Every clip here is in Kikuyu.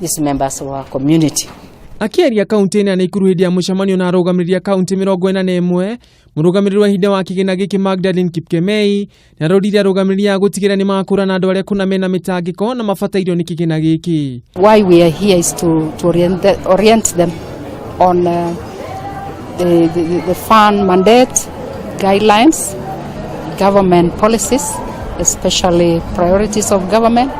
these members of our community. Akĩaria kaunti-inĩ ya Naikuru hĩndĩ ya mũcemanio na arũgamĩrĩri a kaunti 41, mũrũgamĩrĩri wa ihinda wa kĩgĩna gĩkĩ Magdalene Kipkemei nĩ aroririe arũgamĩrĩri a gũtigĩrĩra nĩ makũrana andũ arĩa kũna mena mĩtangĩko na mabatairio nĩ kĩgĩna gĩkĩ. Why we are here is to orient them on the fund mandate, guidelines, government policies, especially priorities of government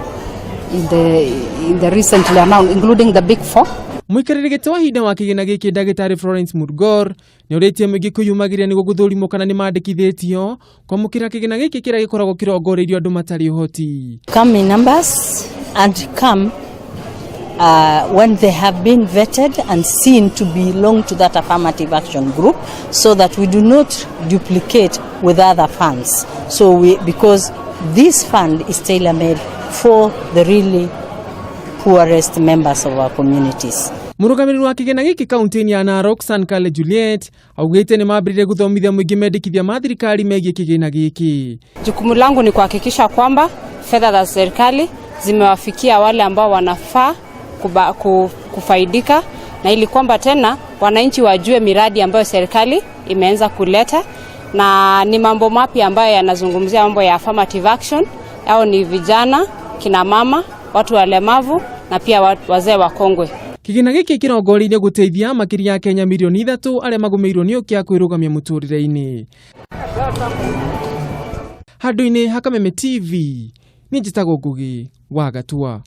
in the recently announced, including the Big Four. Mũikarĩri gĩtĩ wa ihinda wa kĩgĩna gĩkĩ ndagĩtarĩ Florence Murgor nĩ orĩtie mũingĩ kwĩyumagĩria nĩguo gũthũrimwo kana nĩ mandĩkithĩtio kwamũkĩra kĩgĩna gĩkĩ kĩrĩa gĩkoragwo kĩrongoreirio andũ matarĩ ũhoti. Come in numbers and come when they have been vetted and seen to belong to that affirmative action group, so that we do not duplicate with other funds. Because this fund is tailor-made for the really poorest members of our communities. Mũrũgamĩrĩri wa kĩgĩna gĩkĩ kaunti-inĩ ya Narok Sankale Juliet augĩte nĩ mambĩrĩrie gũthomithia mũingĩ mendekithia ma thirikari megiĩ kĩgĩna gĩkĩ. Jukumu langu ni kuhakikisha kwamba fedha za serikali zimewafikia wale ambao wanafaa kufaidika na ili kwamba tena wananchi wajue miradi ambayo serikali imeanza kuleta na ni mambo mapya ambayo yanazungumzia mambo ya affirmative action, au ni vijana, kina mama, watu walemavu na pia wazee wakongwe. Kĩgĩna gĩkĩ kĩrongoreirie gũteithia makĩria ya Kenya mirioni 3 arĩa magũmĩirwo nĩ ũkĩa kwĩrũgamia mũtũrĩre-inĩ. Handũ-inĩ ha Kameme TV, niĩ njĩtagwo Ngugi wa Gatua.